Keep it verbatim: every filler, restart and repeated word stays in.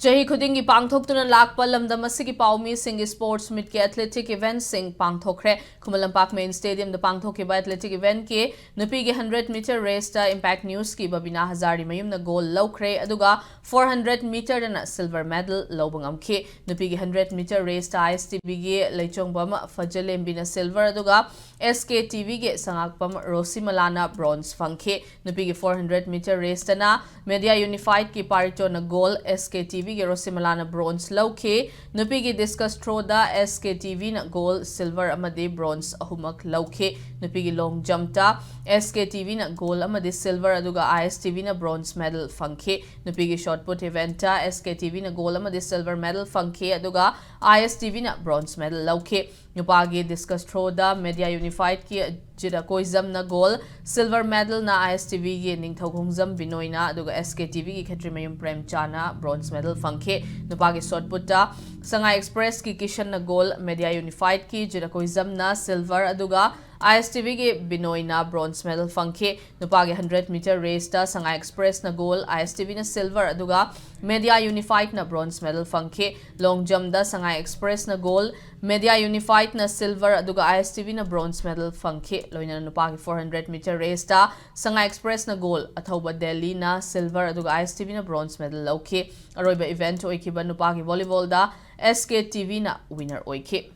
ꯆꯍꯤ ꯈꯨꯗꯤꯡꯒꯤ ꯄꯥꯡꯊꯣꯛꯇꯨꯅ ꯂꯥꯛꯄ ꯂꯝꯗꯝ ꯑꯁꯤꯒꯤ ꯄꯥꯎꯃꯤꯁꯤꯡꯒꯤ sports meet ꯀꯤ athletic event ꯁꯤꯡ ꯄꯥꯡꯊꯣꯛꯈ꯭ꯔꯦ꯫ ꯈꯨꯃꯟ ꯂꯝꯄꯥꯛ main stadium ꯗ ꯄꯥꯡꯊꯣꯛꯈꯤꯕ athletic event ꯀꯤ ꯅꯨꯄꯤꯒꯤ hundred meter race ꯇ Impact News ꯀꯤ ꯕꯕꯤꯅꯥ ꯍꯖꯥꯔꯤꯃꯌꯨꯝꯅ gold ꯂꯧꯈ꯭ꯔꯦ, ꯑꯗꯨꯒ four hundred meter ꯗꯅ silver medal ꯂꯧꯕ ꯉꯝꯈꯤ꯫ ꯅꯨꯄꯤꯒꯤ hundred meter race ꯇ I S T V ꯒꯤ ꯂꯩꯆꯣꯡꯕꯝ ꯐꯖꯂꯦꯝꯕꯤꯅ silver, ꯑꯗꯨꯒ S K T V ꯒꯤ ꯁꯉꯥꯛꯄꯝ ꯔꯣꯁꯤꯃꯂꯥꯅ bronze ꯐꯪꯈꯤ꯫ ꯅꯨꯄꯤꯒꯤ four hundred meter race ꯇꯅ Media Unified ꯀꯤ ꯄꯥꯔꯤꯇꯣꯅ gold, S K T V ꯒꯤ ꯔꯣꯁꯤꯃꯂꯥꯅ bronze ꯂꯧꯈꯤ꯫ ꯅꯨꯄꯤꯒꯤ discus throw ꯗ S K T V ꯅ gold, silver ꯑꯃꯗꯤ bronze ꯑꯍꯨꯝꯃꯛ ꯂꯧꯈꯤ꯫ ꯅꯨꯄꯤꯒꯤ long jump ꯇ S K T V ꯅ gold ꯑꯃꯗꯤ silver, ꯑꯗꯨꯒ I S T V ꯅ bronze medal ꯐꯪꯈꯤ꯫ ꯅꯨꯄꯤꯒꯤ shot put event ꯇ S K T V ꯅ gold ꯑꯃꯗꯤ silver medal ꯐꯪꯈꯤ, ꯑꯗꯨꯒ I S T V ꯅ bronze medal ꯂꯧꯈꯤ꯫ ꯅꯨꯄꯥꯒꯤ discus throw ꯗ Media Unified ꯀꯤ ꯖꯤꯠ ꯑꯀꯣꯏꯖꯝꯅ gold, silver medal ꯅ I S T V ꯒꯤ ꯅꯤꯡꯊꯧꯈꯣꯡꯖꯝ ꯕꯤꯅꯣꯏꯅ, ꯑꯗꯨꯒ S K T V ꯒꯤ ꯈꯦꯇ꯭ꯔꯤꯃꯌꯨꯝ ꯄ꯭ꯔꯦꯝꯆꯥꯅ bronze medal ꯐꯪꯈꯤ꯫ ꯅꯨꯄꯥꯒꯤ shot put ꯇ ꯁꯉꯥꯏ Express ꯀꯤ ꯀꯤꯁꯟꯅ gold, Media Unified ꯀꯤ ꯖꯤꯠ ꯑꯀꯣꯏꯖꯝꯅ silver, ꯑꯗꯨꯒ I S T V ꯒꯤ ꯕꯤꯅꯣꯏꯅ bronze medal ꯐꯪꯈꯤ꯫ ꯅꯨꯄꯥꯒꯤ hundred meter race ꯇ ꯁꯉꯥꯏ Express ꯅ gold, I S T V ꯅ silver, ꯑꯗꯨꯒ Media Unified ꯅ bronze medal ꯐꯪꯈꯤ꯫ Long jump ꯗ ꯁꯉꯥꯏ Express ꯅ gold, Media Unified ꯅ silver, ꯑꯗꯨꯒ I S T V ꯅ bronze medal ꯐꯪꯈꯤ꯫ ꯂꯣꯏꯅꯅ ꯅꯨꯄꯥꯒꯤ four hundred meter race ꯇ ꯁꯉꯥꯏ Express ꯅ gold, ꯑꯊꯧꯕ ꯗꯦꯜꯂꯤꯅ silver, ꯑꯗꯨꯒ I S T V ꯅ bronze medal ꯂꯧꯈꯤ꯫ ꯑꯔꯣꯏꯕ event ꯑꯣꯏꯈꯤꯕ ꯅꯨꯄꯥꯒꯤ volleyball ꯗ S K T V ꯅ winner ꯑꯣꯏꯈꯤ꯫